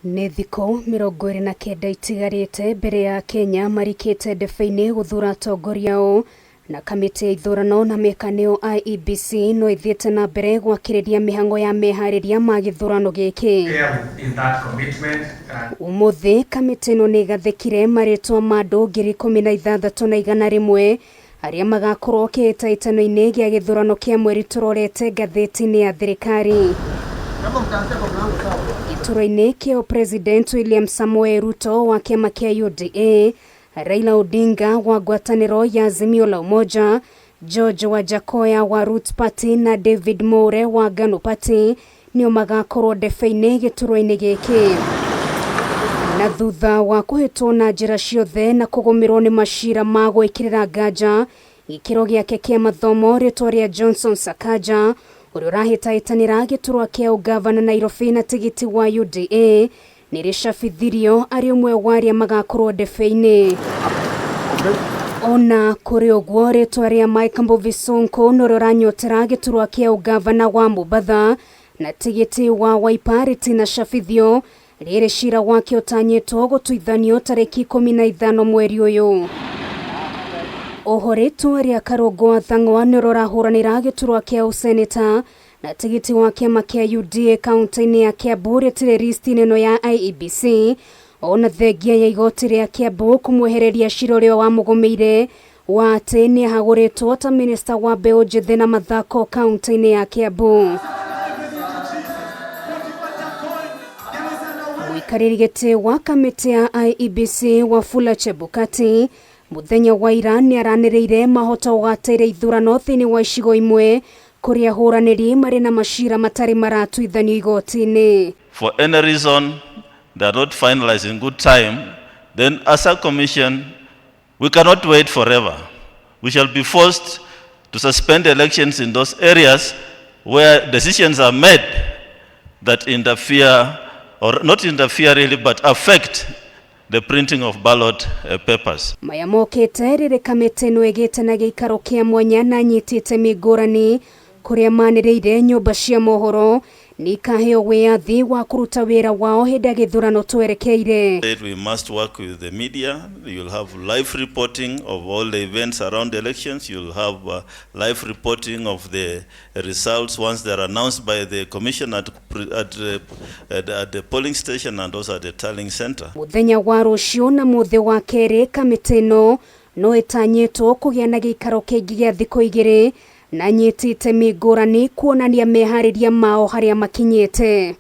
Nĩ thikũ 29 itigarĩte mbere ya Kenya marikĩte ndebe-inĩ gũthura atongoria ao na kamĩtĩ ya ithurano na meka nĩo IEBC no ĩthiĩte na mbere gwakĩrĩria mĩhang'o ya meharĩria ma gĩthurano gĩkĩ. Ũmũthĩ kamĩtĩ ĩno nĩ ĩgathĩkire marĩtwa ma andũ 16,100 arĩa magakorwo kĩhĩtahĩtano-inĩ gĩa gĩthurano kĩa mweri tũrorete ngathĩti-inĩ ya thirikari. Gĩturwa-inĩ kĩa President William Samoei Ruto wa kĩama kĩa UDA, Raila Odinga wa ngwatanĩro ya Azimio la Umoja, George Wajackoyah wa Roots Party na David Mwaure wa Ngano Party nĩo magakorwo ndebe-inĩ gĩturwa-inĩ gĩkĩ. Na thutha wa kũhĩtwo na njĩra ciothe na kũgũmĩrwo nĩ macira ma gwĩkĩrĩra nganja gĩkĩro gĩake kĩa mathomo, rĩtwa rĩa Johnson Sakaja ũrĩa ũrahĩtahĩtanĩra gĩturwa kĩa ũngavana Nairobi na tigiti wa UDA nĩ rĩcabithirio arĩ ũmwe wa arĩa magakorwo ndebe-inĩ. Ona kũrĩ ũguo, rĩtwa rĩa Mike Mbuvi Sonko na ũrĩa ũranyotera gĩturwa kĩa ũngavana wa Mombatha na tigiti wa Wiper rĩtinacabithio, rĩrĩ cira wake ũtanyĩtwo gũtuithanio tarĩki 15 mweri ũyũ. Oho rĩtwa rĩa Karũngũ wa Thang'wa nĩ ũrĩa ũrahũranĩra gĩturwa kĩa ũseneta na tigiti wa kĩama kĩa UDA kaunti-inĩ ya Kiambu rĩtirĩ risti-inĩ ĩno ya IEBC ona thengia ya igoti rĩa Kiambu kũmwehereria cira ũrĩa wamũgũmĩire wa atĩ nĩ ahagũrĩtwo ta minista wa mbeũ njĩthĩ na mathako kaunti-inĩ ya Kiambu. Mũikarĩri gĩtĩ wa kamĩtĩ ya IEBC Wafula Chebukati mũthenya wa ira nĩ aranĩrĩire mahoto gũgateire ithurano thĩinĩ wa icigo imwe kũrĩa ahũranĩri marĩ na macira matarĩ maratuithanio igoti-inĩ. For any reason they are not finalized in good time, then as a commission, we cannot wait forever. We shall be forced to suspend elections in those areas where decisions are made that interfere, or not interfere really, but affect the printing of ballot papers. Maya mokĩte rĩrĩ kamĩtĩ ĩno ĩgĩte na gĩikaro kĩa mwanya na nyiti itemi ngũrani kũrĩa manĩrĩire nyũmba cia mohoro nĩ ikaheo wĩyathi wa kũruta wĩra wao hĩndĩ ya gĩthurano twerekeire. We must work with the media. You'll have live reporting of all the events around the elections. You'll have live reporting of the results once they're announced by the commission at the polling station and also at the tallying center. Mũthenya wa rũciũ na mũthĩ wa kerĩ kamĩtĩ ĩno no ĩtanyĩtwo kũgĩa na gĩikaro kĩngĩ gĩa thikũ 2 na nyiti itemi ngũrani kuonania meharĩria mao harĩa makinyĩte.